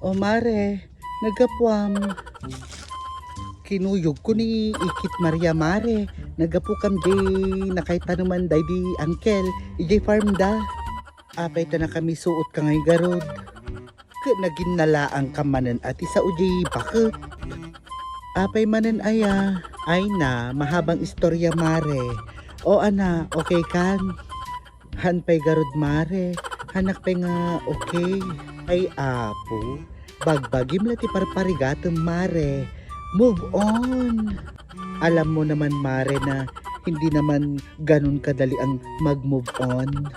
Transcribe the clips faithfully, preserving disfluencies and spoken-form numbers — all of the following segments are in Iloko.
O mare, naggapuam. Kinuyogko ni Ikit Maria, mare. Naggapu kam di nakaitaneman daydi angkel, idiay farm da. Apay ta nakamisuot ka ngay garud? Ket naginnalaang ka manen a ti sao diay bakek. Apay manen aya? Ay na, mahabang istorya, mare. O ana, okay kan? Han pay garud, mare. Hanak pay nga okay. Ay, apo, bagbagim la ti parparigatem, mare. Move on. Alam mo naman, mare, na hindi naman ganun kadali ang mag-move on.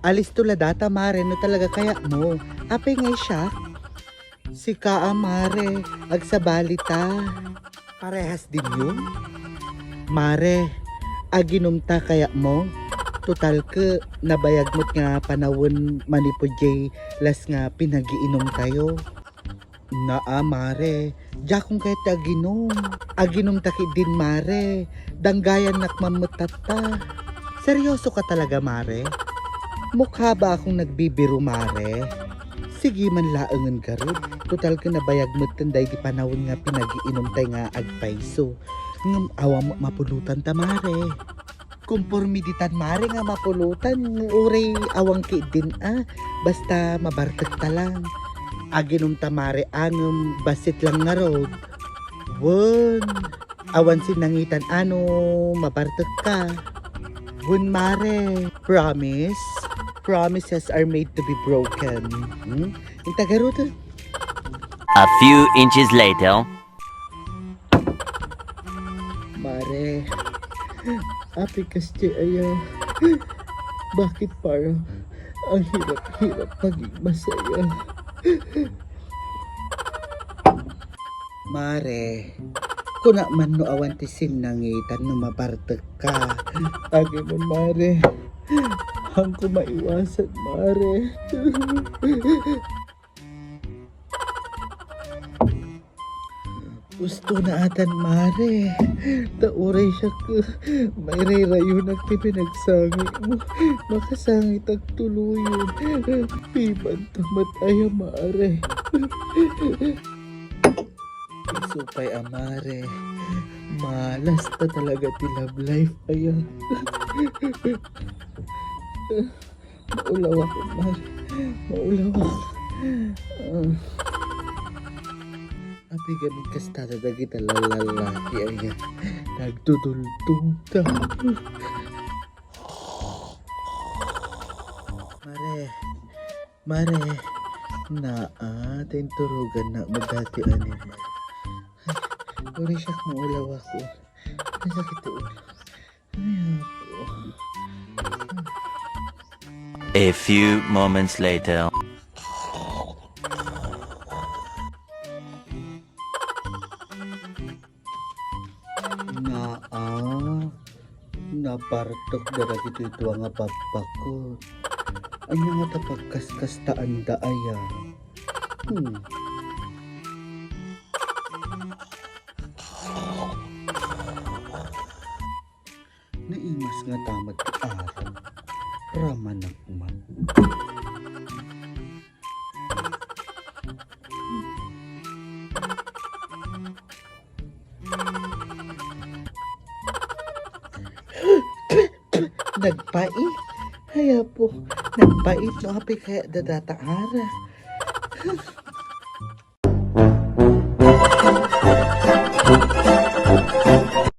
Alisto la data, mare, no talaga kayat mo. Apay ngay siak? Sika a, mare, agsabali ta. Parehas din yun? Mare, aginom ta kayat mo? Total ket nabayag met nga panawen manipud diay las nga pinagiinom tayo. Naa, mare, diakon kayat ti aginom. Aginom ta ketdin, mare. Danggayannak man met tatta. Seryoso ka talaga, mare? Mukha ba akong nagbibiro, mare? Sige man laengen garud. Total ket nabayag metten daydi panawen nga pinagiinom tay nga agpayso. Ngem awan met mapulutan ta, mare. Komporme ditan, mare, nga mapulutan, uray awan ketdin a, basta mabartek ta lang. Aginom ta, mare, a ngem bassit lang ngarud. Wen, awan sinnangitan a no mabartek ka. Wen, mare, promise? Promises are made to be broken. Hmm? Inta garud. A few inches later. Mare, apay kasta aya? Bakit parang ang hirap-hirap maging masaya? Mare, kuna man no awan ti sinnangitan no mabartek ka. Aginom, mare. Hanko maiwasan, mare. Gusto na atan, mare. Ta uray siak, mairayrayunak ti pinagsangitmo. Makasangitak tuluyon. Pibantamat aya, mare. Isu pay a, mare. Malas ta talaga ti love life aya. Maulawak, mare. Maulawak. Ah. Apay gamin kasta dagita lalaki aya. Nagdudultog ta. Mare. Mare. Naa, ta inturogannak met daytoy a animal. Ay, uray siak, maulawak. Nasakit ti ulo. A few moments later. Naa, nabartek dagitoy dua nga babbakko. Ania ngata pagkaskastaanda aya? Hmm. Naimas ngata met ti arak. Ramanak man. Nagpait. Ay, apo, nagpait no apay kayatda dayta arak.